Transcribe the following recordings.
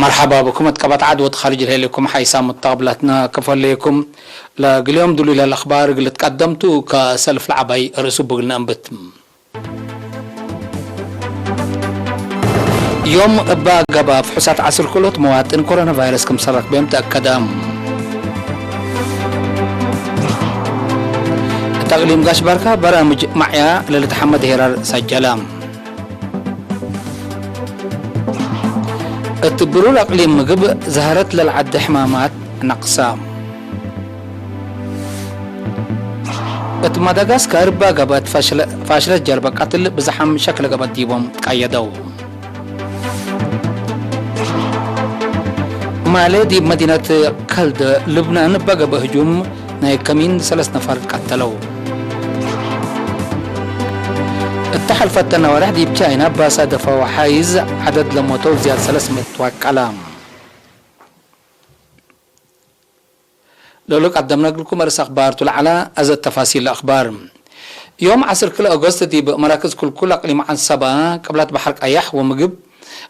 መርሓባ ብኩም። መትቀባት ዓድ ወጥ ኻርጅ ልሄልኩም ሓይሳ ሙተቕብላትና ክፈለየኩም። ለግልዮም ድሉ ለልኣኽባር ግልት ቀደምቱ ከሰልፍ ለዓባይ ርእሱ ብግልና እንብት። ዮም እባ ገባ ፍሑሳት ዓስር ክሎት መዋጥን ኮሮና ቫይረስ ከም ሰራክ በዮም ተኣከዳ። እታ እቅሊም ጋሽ ባርካ በራምጅ ማዕያ ለልተሓመድ ሄራር ሳጀላ። እት ብሩር ኣቅሊም ምግብ ዘህረት ለልዓዲ ሕማማት ነቅሳ። እት ማዳጋስካር ባገበት ፋሽለት ጀርበ ቀትል ብዝሓም ሸክለ ገበት ዲቦም ትቃየደው። ማሌ ዲብ መዲነት ከልድ ልብናን ባገበ ህጁም ናይ ከሚን ሰለስት ነፈር ቀተለው። እተሐልፈተ ነዋርሕ ዲብ ቻይና ባሳደፈው ሓይዝ ዓደድ ለሞተው ዝያድ ሰለስት ምእት ዋቀላ። ሎሎ ቀደምና እግልኩም ርእሰ ኣኽባር ቱ ለዓላ ኣዘ ተፋሲል ኣኽባር። ዮም ዓሰርተ ክልተ ኦገስት ዲብ መራክዝ ኩልኩል ኣቅሊም ዓንሰባ ቅብላት ባሕር ቀያሕ ወምግብ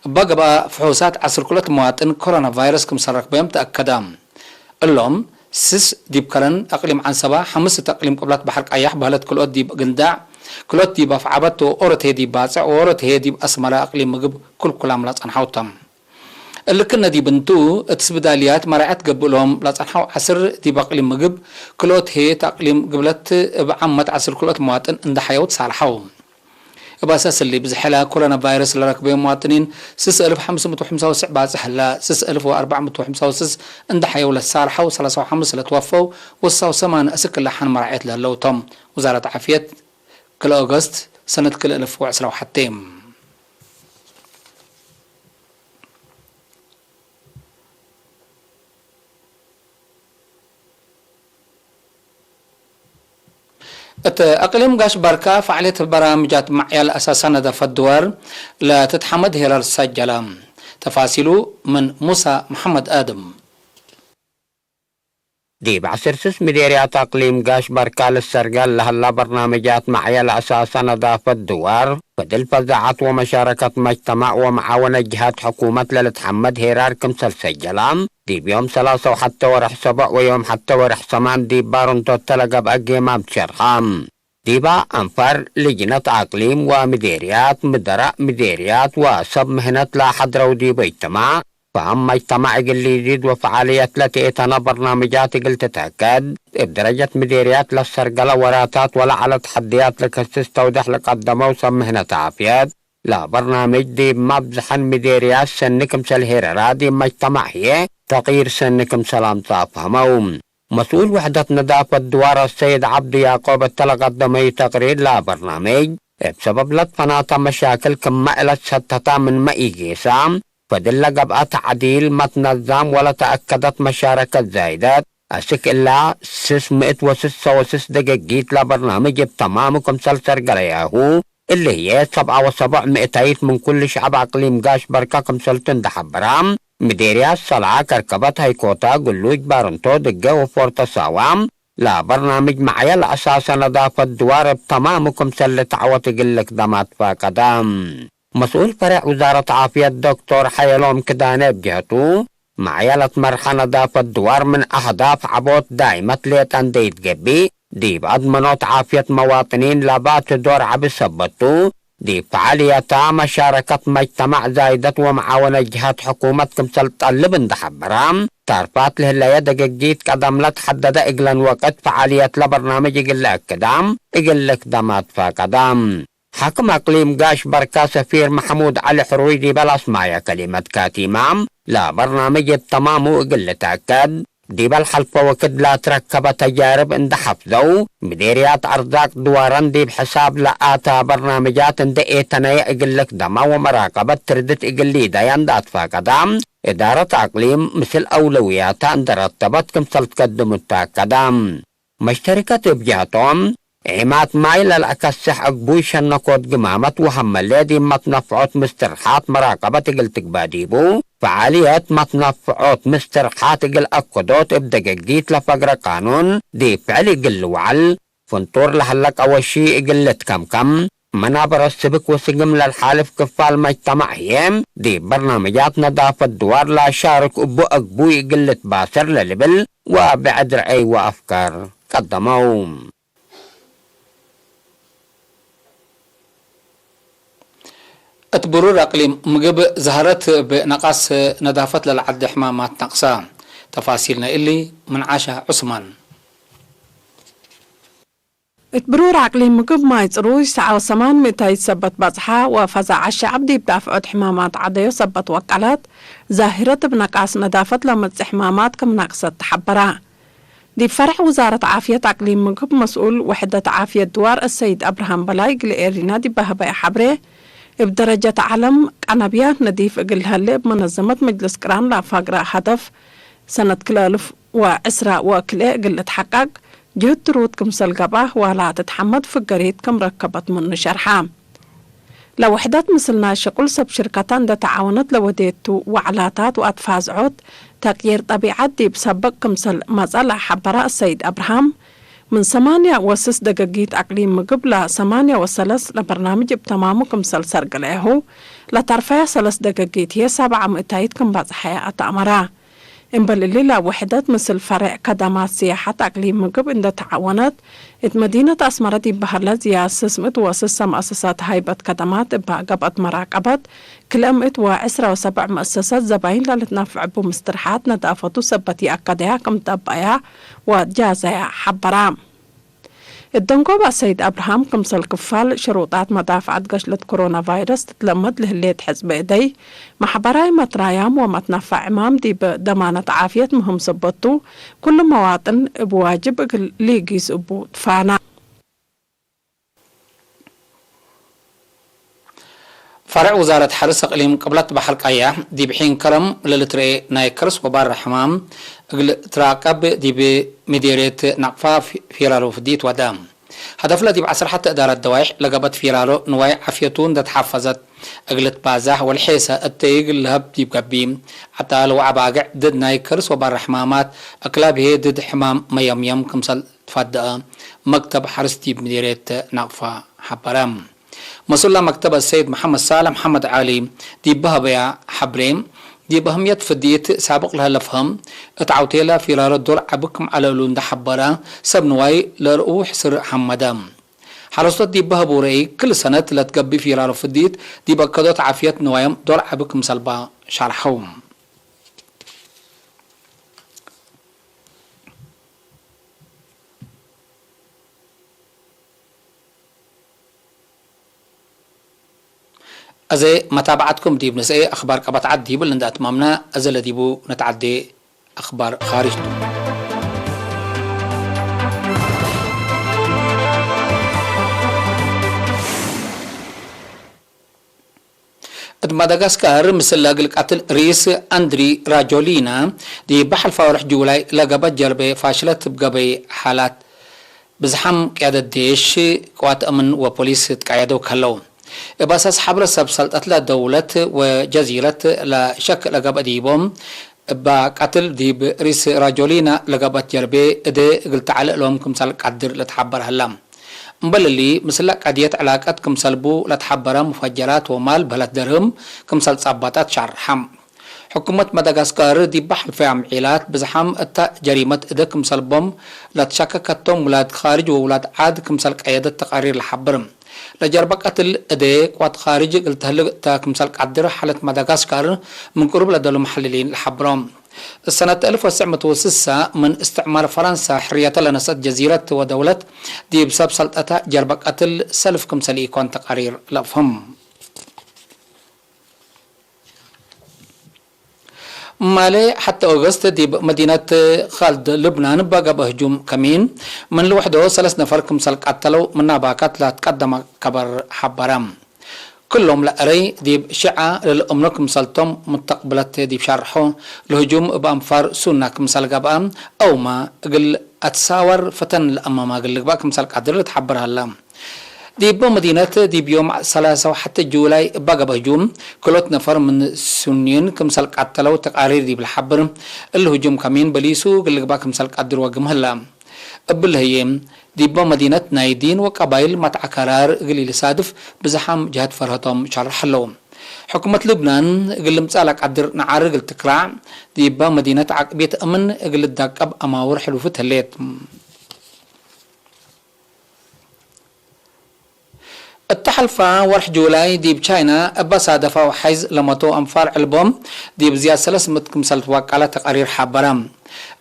እባ ገብኣ ፍሑሳት ዓሰርተ ክልተ መዋጥን ኮሮና ቫይረስ ክም ሰረክበዮም ተኣከዳ። እሎም ስስ ዲብ ከረን ኣቅሊም ዓንሰባ፣ ሓምስ እቲ ኣቅሊም ቅብላት ባሕር ቀያሕ፣ በህለት ክልኦት ዲብ ግንዳዕ፣ ክልኦት ዲብ ኣፍዓበት ወኦሮት ሄ ዲብ ባጽዕ ወኦሮት ሄ ዲብ ኣስመራ ኣቅሊም ምግብ ኩልኩላም ላጸንሓውቶም። እልክነ ዲብ እንቱ፣ እት ስብዳልያት መራዐት ገብእሎም ላጸንሐው ዓስር ዲብ ኣቅሊም ምግብ፣ ክልኦት ሄት ኣቅሊም ግብለት እብ ዓመት ዓስር ክልኦት መዋጥን እንዳ ሐየው ተሳልሐው። እብ ኣሳስ እሊ ብዝሐላ ኮሮና ቫይረስ ለረክበዮም መዋጥኒን ስስ እልፍ ሓምስ ምእት ወሐምሳ ወስዕ ባጽሕ ህላ፣ ስስ እልፍ ወኣርባዕ ምእት ወሐምሳ ወስስ እንዳ ሐየው ለተሳልሐው፣ ሰላሳ ወሓምስ ለትወፈው፣ ወሳው ሰማን እስክ ለሓን መራዐት ለህለው ቶም። ውዛረት ዓፍየት፣ ክልተ ኦገስት ሰነት ክልተ እልፍ ወዕስራ ወሓቴ። እት ኣቅሊም ጋሽ ባርካ ፈዕሌት በራምጃት ማዕያል ኣሳሳ ነዳፈት ድዋር ለትትሓመድ ሄራር ሳጀላ። ተፋሲሉ ምን ሙሳ መሓመድ ኣድም። ዲብ ዓሰርተ ስስ ምዴርያት ኣቅሊም ጋሽ ባርካ ልሰርገል ለሀላ በርናምጃት ማዕያል ኣሳሳ ነዳፈት ድዋር፣ ፈድል ፈዛዓት ወመሻረከት መጅተማዕ ወመዓወነ ጅሃት ሕኩመት ለልትሐመድ ሄራር ክምሰል ሰጀላ፣ ዲብ ዮም ሰላሳ ወሐተ ወርሕ ሰቡዕ ወዮም ሐተ ወርሕ ሰማን ዲብ ባርንቶት ተለገብአ ጌማም ትሸርሐ። ዲባ አንፋር ልጅነት አቅሊም ወምዴርያት፣ ምደራእ ምዴርያት ወሰብ ምህነት ለሐድረው ዲብ እጅትማዕ፣ ፈሀም መጅተማዕ እግል ሊዚድ ወፈዓልየት ለትኤተነ በርናምጃት እግል ትትአከድ፣ እብ ደረጀት ምዴርያት ለሰርገለ ወራታት ወለዐለ ተሐድያት ለከስስ ተውደሕ ለቀደመው ሰብ ምህነት ዓፍየት፣ ለበርናምጅ ዲብ መብዝሐን ምዴርያት ሰኒ ክምሰል ሄረራ ዲብ መጅተማዕ ህዬ ተቅይር ሰኒ ክምሰል አምጽአ ፈህመው። መስኡል ውሕደት ነዳፈት ድዋር አሰይድ ዐብዱ ያቆብ እተ ለቀደመዩ ተቅሪር ለበርናምጅ፣ እብ ሰበብ ለትፈናተ መሻክል ክመ እለት ሰተታ ምንመ ኢጌሳ፣ ፈድል ለገብአ ተዕዲል መትነዛም ወለተአከደት መሻረከት ዛይደት፣ አስክ እላ ስስ ምእት ወስሳ ወስስ ደገጊት ለበርናምጅ እብ ተማሙ ክምሰል ሰርገለያሁ፣ እሊ ህዬ ሰብዓ ወሰቦዕ ምእታይት ምን ኩሉ ሸዐብ አቅሊም ጋሽ በርከ ክምሰልቱ እንደ ሐበራ፣ ምዴርያት ሰልዓ፣ ከርከበት፣ ሀይኮታ፣ ግሉጅ፣ ባርንቶ፣ ድገ ወፎርቶ ሳዋ፣ ለበርናምጅ መዕየል አሳሰ ነዳፈት ድዋር እብ ተማሙ ክምሰል ልትዐወት እግል ልክደም አትፋቀደ። መስኡል ፈሬዕ ውዛረት ዓፍየት ዶክቶር ሐየሎም ክዳነ እብ ጀህቱ፣ መዕየለት መርሐ ነዳፈት ድዋር ምን አህዳፍ ዐቦት ዳይመት ሌጠ እንዴ ኢትገቢእ፣ ዲብ አድመኖት ዓፍየት መዋጥኒን ለባቱ ዶር ዐቢ ሰበት ቱ፣ ዲብ ፈዓልየታ መሻረከት መጅተማዕ ዛይደት ወመዓወነ ጅሀት ሕኩመት ክምሰል ጠልብ እንደ ሐበራ፣ ታርፋት ለህለየ ደገጊት ቀደም ለትሐደደ እግለን ወቅት ፈዓልየት ለበርናምጅ እግል ለአክዳ እግል ልክደም አትፋቀዳ። ሓክም አቅሊም ጋሽ በርካ ሰፊር መሐሙድ ዐሊ ሕሩይ ዲበ ለአስማየ ከሊመት ካቲማ፣ ለበርናምጅ እብ ተማሙ እግል ልትአከድ፣ ዲበ ለሐልፈ ወክድ ለአትረከበ ተጃርብ እንደ ሐፍዘው፣ ምዴርያት አርዛቅ ድዋረን ዲብ ሕሳብ ለአተ በርናምጃት እንደ ኤተነየ እግል ልክደማ ወመራቀበት ትርድት እግል ሊደያ እንደ አትፋቀዳ፣ እዳረት አቅሊም ምስል አውለውያታ እንደ ረተበት ክምሰል ትከድሙ ተአከዳ። መሽተሪከት እብ ጀህቶም፣ ዒማት ማይ ለልአከስሕ ዕግቡይ ሸነኮት ግማመት ወሀመሌ ዲብ መትነፍዖት ምስትርሓት መራቀበት እግል ትግበእ ዲቡ፣ ፈዓልየት መትነፍዖት ምስትርሓት እግል አከዶት እብ ደገጊት ለፈግረ ቃኑን ዲብ ፍዕል እግል ልውዓል ፍንጡር ለሀለ ቀወሺ እግል ልትከምከም፣ መናበረት ስብክ ወስግም ለልሓልፍ ክፋል መጅተማዕ ህዬ፣ ዲብ በርናምጃት ነዳፈት ድዋር ለአሻርክ እቡ አግቡይ እግል ልትባሰር ለልብል ወብዕድ ርአይ ወአፍካር ቀደመው። እት ብሩር አቅሊም ምግብ ዘሀረት እብ ነቃስ ነዳፈት ለልዓዲ ሕማማት ነቅሳ። ተፋሲል ናይ እሊ ምን ዓሻ ዑስማን። እት ብሩር አቅሊም ምግብ ማይ ጽሩይ ሰዓ ወሰማን ምእታይት ሰበት በጽሓ ወፈዛዓ ሸዕብ ዲብ ዳፍዖት ሕማማት ዓደዮ ሰበት ወቀለት ዛሂረት እብ ነቃስ ነዳፈት ለመጽእ ሕማማት ክም ነቅሰት ተሐበራ። ዲብ ፈርዕ ውዛረት ዓፍየት አቅሊም ምግብ መስኡል ውሕደት ዓፍየት ድዋር አሰይድ አብርሃም በላይ እግል ኤሪና ዲብ በሀበየ ሐብሬ፣ እብ ደረጀት ዐለም ቀነብያት ነዲፍ እግል ለሀሌ እብ መነዘመት መጅልስ ቅራን ለአፋግረ ሀደፍ ሰነት ክልኤ አልፍ ወዕስራ ወክልኤ እግል ልትሐቀቅ ጅህድ ትሩድ ክምሰል ገብአ ዋላ ትትሐመድ ፍገሪት ክም ረከበት ምኑ ሸርሐ። ለውሕደት ምስል ናይ ሽቁል ሰብ ሽርከታ እንደ ተዓወነት ለወዴቱ ወዕላታት ወአትፋዝዖት ተቅይር ጠቢዐት ዲብ ሰብቅ ክምሰል መጸ ለሐበረ አሰይድ አብርሃም፣ ምን ሰማንያ ወስስ ደገጊት አቅሊም ምግብ ለሰማንያ ወሰለስ ለበርናምጅ እብ ተማሙ ክምሰል ሰርግለየሁ፣ ለተርፈያ ሰለስ ደገጊት ህዬ ሰብዓ ምእታይት ክም በጽሐየ አተአመራ። እምበል እሊ ለውሕደት ምስል ፈሬዕ ከደማት ስያሐት አቅሊም ምግብ እንደ ተዓወነት፣ እት መዲነት አስመረ ዲብ በሀለ ዝያድ ስስ ምእት ወስሰ መአሰሳት ሃይበት ከደማት እባ ገብአት መራቀበት፣ ክልኤ ምእት ወዕስራ ወሰብዕ መአሰሳት ዘባይን ለልትነፍዕ እቡ ምስትርሓት ነዳፈቱ ሰበት ይአከደያ ክም ጠበያ ወጃዘያ ሐበራ። እት ደንጎባ ሰይድ አብርሃም ክምሰል ክፋል ሽሩጣት መዳፍዐት ገሽለት ኮሮና ቫይረስ ትትለመድ ለህሌት ሕጽብ እደይ፣ ማሕበራይ መትራያም ወመትነፈዕ ዕማም ዲብ ደማነት ዓፍየት ምህም ሰበቱ፣ ኩሉ መዋጥን እብ ዋጅብ እግል ሊጊስ እቡ ትፋና። ፈርዕ ውዛረት ሐርስ እቅሊም ቅብለት በሐር ቀያሕ ዲብ ሒን ከረም ለልትርኤ ናይ ከርስ ወባር ሕማም እግል ትራቀብ ዲብ ምዴርየት ናቅፋ ፊ-፣ ፊራሎ ፍዲት ወደ። ሀደፍለ ዲብ ዐስር ሐተ እዳረት ደዋይሕ ለገበት ፊራሎ ንዋይ ዓፍየቱ እንደ ተሓፈዘት እግል ትባዛሕ ወልሔሰ እተይ እግል ለሀብ ዲብ ገቢ ዐጣል ወአባግዕ ድድ ናይ ከርስ ወባር ሕማማት እክላብሄ ድድ ሕማም መየምየም ክምሰል ትፈደአ መክተብ ሐርስ ዲብ ምዴርየት ናቅፋ ሐበረ። መስኡል መክተብ አሰይድ መሐመድ ሳልሕ መሐመድ ዓሊ ዲብ በሀበያ ሐብሬ፣ ዲብ አህምየት ፍድየት ሳብቅ ለሀለ ፈሀም፣ እት ዐውቴለ ፊራረ ዶር ዐቢ ክም ዐለ እሉ እንደ ሐበረ፣ ሰብ ንዋይ ለርእዉ ሕስር ሐመደ። ሐረስቶት ዲብ በሀቡ ረአይ፣ ክል ሰነት ለትገብእ ፊራረ ፍድየት ዲብ አከዶት ዓፍየት ንዋዮም ዶር ዐቢ ክምሰልባ ሸርሐው። እዚ መታብዓትኩም ዲብ ንስኤ ኣኽባር ቀበት ዓድ ይብል እንዳ ኣትማምና፣ እዚ ለዲቡ ነትዓዴ ኣኽባር ኻሪጅ ቱ። እት ማዳጋስካር፣ ምስል ለእግል ቀትል ሪስ አንድሪ ራጆሊና፣ ዲብ በሐልፋ ወርሕ ጁላይ ለገበት ጀርቤ ፋሽለት እብ ገበይ ሓላት ብዝሓም ቅያደት ዴሽ፣ ቅዋት እምን ወፖሊስ ትቀየደው ከለው። እብ አሳስ ሐብረ ሰብ ሰልጠት ለደውለት ወጀዚረት ለሸክ ለገብአ ዲቦም፣ እባ ቀትል ዲብ ሪስ ራጆሊና ለገብአት ጀርቤ እዴ እግል ተዐልእ ሎም ክምሰል ቀድር ለትሐበር ሀላ። እምበል እሊ፣ ምስለ ቀድየት ዕላቀት ክምሰልቡ ለትሐበረ ሙፈጀራት ወማል በህለት ደርህም ክምሰል ጸባጣት ሻርሐም። ሕኩመት መዳጋስካር ዲብ ሐልፈ አምዒላት ብዝሓም እታ ጀሪመት እደ ክምሰልቦም ለትሸከከቶም ውላድ ኻርጅ ወውላድ ዓድ ክምሰል ቀየደት ተቃሪር ለሐብር። ለጀርበ ቀትል እደ ቅዋት ኻርጅ እግል ተህልግ እተ ክምሰል ቀድር ሓለት መዳጋስካር ምን ቅሩብ ለደሉ መሐልሊን ለሐብሮም። እሰነት አልፍ ወትስዕ ምእት ወስሳ ምን እስትዕማር ፈረንሳ ሕርየተ ለነሰት ጀዚረት ወደውለት ዲብ ሰብ ሰልጠታ ጀርበ ቀትል ሰልፍ ክምሰል ኢኮን ተቃሪር ለአፍህም። ማሌ ሐተ ኦገስት ዲብ መዲነት ኻልድ ልብናን እባ ገብአ ህጁም ከሚን ምን ልውሕዶ ሰለስ ነፈር ክምሰል ቀተለው ምናባካት ለትቀደመ ከበር ሐበረ። ክሎም ለአረይ ዲብ ሽዓ ለልአምኖ ክምሰልቶም ሙተቅብለት ዲብ ሸርሖ፣ ለህጁም እብ አንፋር ሱና ክምሰል ገብአ አውማ እግል አትሳወር ፈተን ለአማማግል ልግባእ ክምሰል ቀድር ልትሐበር ሀላ። ዲብ መዲነት ዲብ ዮም ሰላሳ ወሓተ ጁላይ እባ ገበ ህጁም ክሎት ነፈር ምን ሱኒን ክምሰል ቃተለው ተቃሪር ዲብ ልሓብር፣ እሊ ህጁም ከሚን በሊሱ ግልግባ ክምሰል ቃድር ወግም ህላ። እብል ህዬ፣ ዲብ መዲነት ናይ ዲን ወቀባይል መትዓከራር እግል ኢልሳድፍ ብዝሓም ጀሀት ፈርሀቶም ሸርሕ ህለው። ሕኩመት ልብናን እግል ልምጻእ ለቃድር ነዓር እግል ትክራዕ፣ ዲብ መዲነት ዓቅቤት እምን እግል ልዳቀብ አማውር ሕሉፍት ህሌት። እተ ሐልፋ ወርሕ ጁላይ ዲብ ቻይና እባ ሳደፋ ወሓይዝ ለመቶ አንፋር ዕልቦም ዲብ ዝያድ ሰለስ ምእት ክምሰል ትዋቀለ ተቃሪር ሐበረ።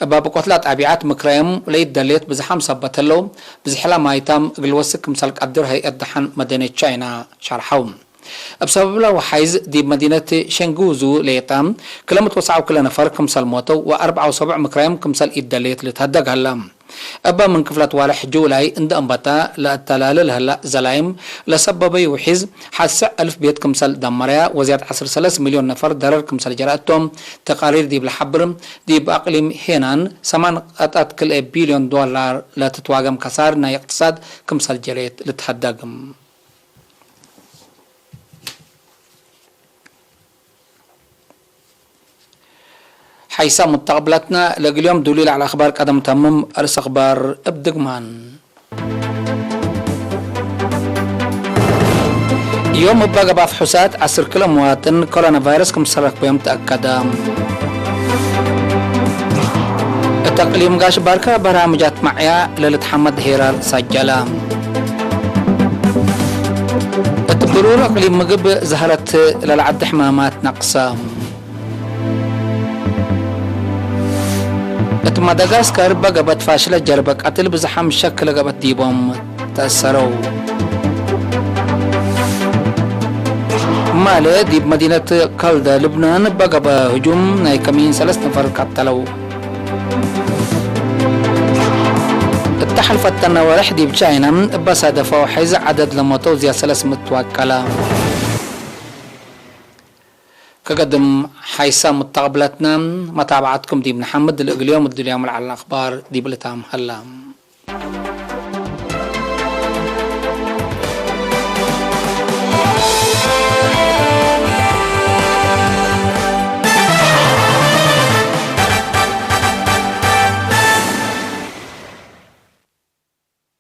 እባ ብቆትላ ጣቢዓት ምክረዮም ለይደሌት ብዝሓም ሰበት ህለው፣ ብዝሕላ ማይታም እግል ወስክ ክምሰል ቀድር ሀይአት ደሓን መደነት ቻይና ሸርሐው። እብ ሰበብላ ወሓይዝ ዲብ መዲነት ሸንጉዙ ሌጣ ክለ ምእት ወሰዓው ክለ ነፈር ክምሰል ሞተው ወአርብዓ ወሰቡዕ ምክረዮም ክምሰል ኢደሌት ልትሀደግ ሀላ። እባ ምን ክፍለት ዋልሕ ጁላይ እንደ እንበታ ለአተላልል ህላ ዘላይም ለሰበበዩ ሒዝ ሐስዕ አልፍ ቤት ክምሰል ደመረያ ወዝያድ ዐስር ሰለስ ሚልዮን ነፈር ደረር ክምሰል ጀረአቶም ተቃሪር ዲብ ለሐብር፣ ዲብ አቅሊም ሄናን ሰማን ቀጠት ክልኤ ቢልዮን ዶላር ለትትዋገም ከሳር ናይ እቅትሳድ ክምሰል ጀሬት ልትሀደግም። ሓይሳ ሙተቅብላትና ለግልዮም ዱሊ ለዓል አኽባር ቀደም ተምም። አርስ አኽባር እብ ድግማን። ዮም እባ ገባ ፍሑሳት ዐስር ክለ መዋጥን ኮሮና ቫይረስ ክምሰል ረክበዮም ተአከደ። እት አቅሊም ጋሽ ባርካ በርሃምጃት ማዕያ ለልትሐመድ ሄራር ሰጀለ። እት ብሩር አቅሊም ምግብ ዘህረት ለልዓዲ ሕማማት ነቅሰ። እት ማዳጋስካር በገበት ፋሽለ ጀርበ ቀትል ብዝሓም ሸክ ለገበት ዲቦም ተአሰረው። ማለ ዲብ መዲነት ካልደ ልብናን በገበ ህጁም ናይ ከሚን ሰለስት ነፈር ቀተለው። እተ ሐልፈተነ ወርሕ ዲብ ቻይና እባ ሳደፈው ሐይዘ ዐደድ ለመተው ዝያድ ሰለስ ምእት ዋቀለ። ከገድም ሓይሳ ሙተቅብለትና መታብዓትኩም ዲብ ንሓምድ ልእግልዮም እድልዮም ለዓልና አኽባር ዲብ ልታም ሀላ።